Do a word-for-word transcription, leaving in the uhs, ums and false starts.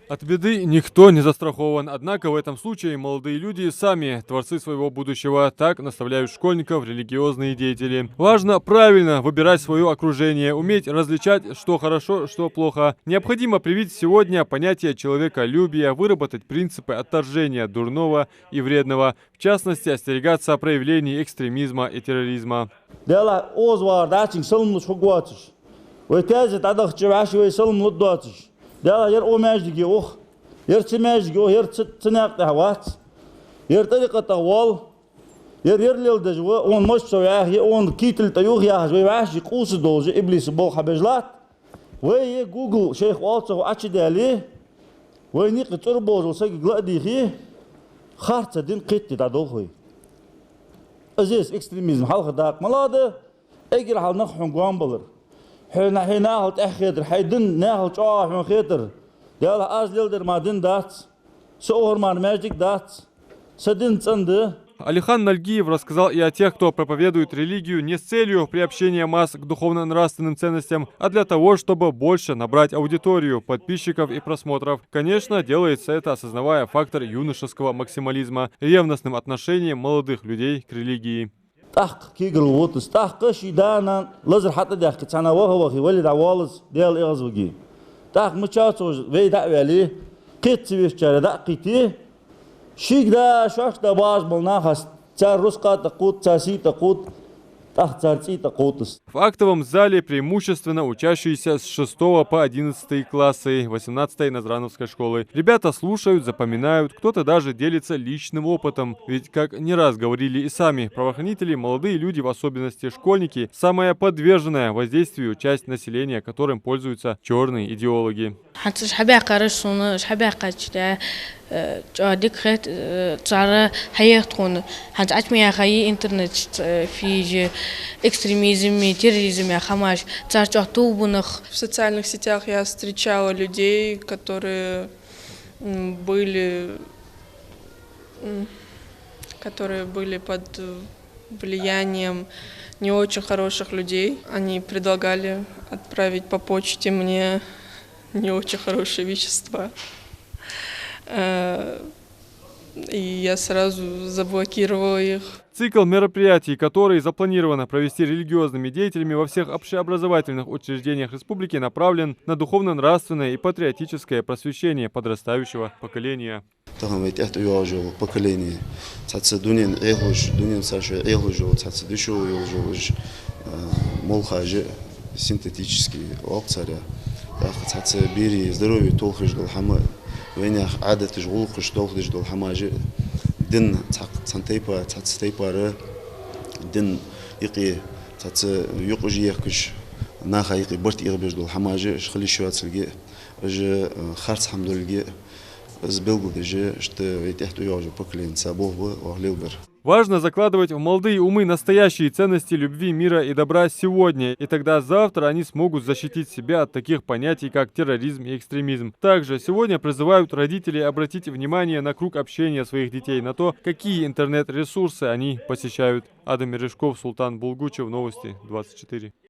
От беды никто не застрахован, однако в этом случае молодые люди сами творцы своего будущего, так наставляют школьников религиозные деятели. Важно правильно выбирать свое окружение, уметь различать, что хорошо, что плохо. Необходимо привить сегодня понятие человеколюбия, выработать принципы отторжения дурного и вредного, в частности, остерегаться проявлений экстремизма и терроризма. Делахь оза вар дачинг салам луш хӀу гоцаш. Вай таьзет дӀадахча ваьш вай салам лу доацаш. Делахь яр о маьждиге ух, яр ца маьждиге ух, яр ца, ца наькъ тӀехь вац. Яр тӀарикъатах вол, яр яр леладеш ва, он мос со ваьх, я он китал тӀа юх яхаш, вай ваьш къуса должа, иблиса болх хьабежлат. Вай е Google шайх олцах Ӏача дели, вай никъ цӀур болжал сагиг ла а дийхи, харца дин кхетти дӀадолх вай. Азес экстремизм хьалха дакъа мала да, эггара хьалха нах хьун гом балар. Хьо на-, хье нахал тӀеххетар, хьай дин нахал чӀоагӀа хьун хетар. Делахь аз лелдар ма дин дац, са охар мар маьждиг дац, са дин цӀан да. Алихан Нальгиев рассказал и о тех, кто проповедует религию не с целью приобщения масс к духовно-нравственным ценностям, а для того, чтобы больше набрать аудиторию, подписчиков и просмотров. Конечно, делается это, осознавая фактор юношеского максимализма, ревностным отношением молодых людей к религии. ТӀаккха кегал вотас, тӀаккха ший да-нана лазар хьатӀадаьхка цхьана ваха-вахи, вали дӀаваллаз, Дела эгӀазваги. ТӀаккха мича цо вай дӀа а ваьли, кхетта ца везачаре дӀа а кхийти, шийга да, шоашта да бажа бола нахаца цар рузкъа тӀакхувт, цар сий тӀакхувт, тӀаккха цар цӀий тӀакхувтас. В актовом зале преимущественно учащиеся с шестого по одиннадцатый классы восемнадцатой Назрановской школы. Ребята слушают, запоминают, кто-то даже делится личным опытом. Ведь, как не раз говорили и сами правоохранители, молодые люди, в особенности школьники, самая подверженная воздействию часть населения, которым пользуются чёрные идеологи. ХӀанз уж хьабаьккхараш сона, уж хьабаьккхача, э, чӀоагӀа дика хет, э, цар хьаех тхона. ХӀанз Ӏача ма яхай интернет, э, фиже, экстремизм, терроризм яха хӀамаш, цар чӀоагӀа тувбунах. В социальных сетях я встречала людей, которые, м, были, м, которые были под, э, влиянием не очень хороших людей. Они предлагали отправить по почте мне не очень хорошие вещества. Э, и я сразу заблокировала их. Цикл мероприятий, которые запланировано провести религиозными деятелями во всех общеобразовательных учреждениях республики, направлен на духовно-нравственное и патриотическое просвещение подрастающего поколения. Тахан вай тӀехьа тӀайоагӀаш йола поколени цхьацца дунен Ӏехалуш, дунен цар шоай Ӏехалуш йола, цхьацца дешо йолаш йолаш, а, молхаш а синтетически оал царех. ТӀаккха цхьацца берий здоровье толхаш дола хӀама, вайнаьха Ӏадаташ, гӀулакхаш толхадеш дола хӀамаш а, дин цхьа-, цхьан тайпа, цхьацца тайпара дин юкъе цхьацца юкъаш ехкаш, наха юкъе барт эгӀабеш дола хӀамаш а, уж хила йиш йоацилга а, уж, а, харц хӀама долга а, из белгалдеш а, иштта вай тӀехьа тӀайоагӀаш йола поколени цхьа болх ба оаха леладер. Важно закладывать в молодые умы настоящие ценности любви, мира и добра сегодня, и тогда завтра они смогут защитить себя от таких понятий, как терроризм и экстремизм. Также сегодня призывают родителей обратить внимание на круг общения своих детей, на то, какие интернет-ресурсы они посещают. Адам Мережков, Султан Булгучев, Новости двадцать четыре.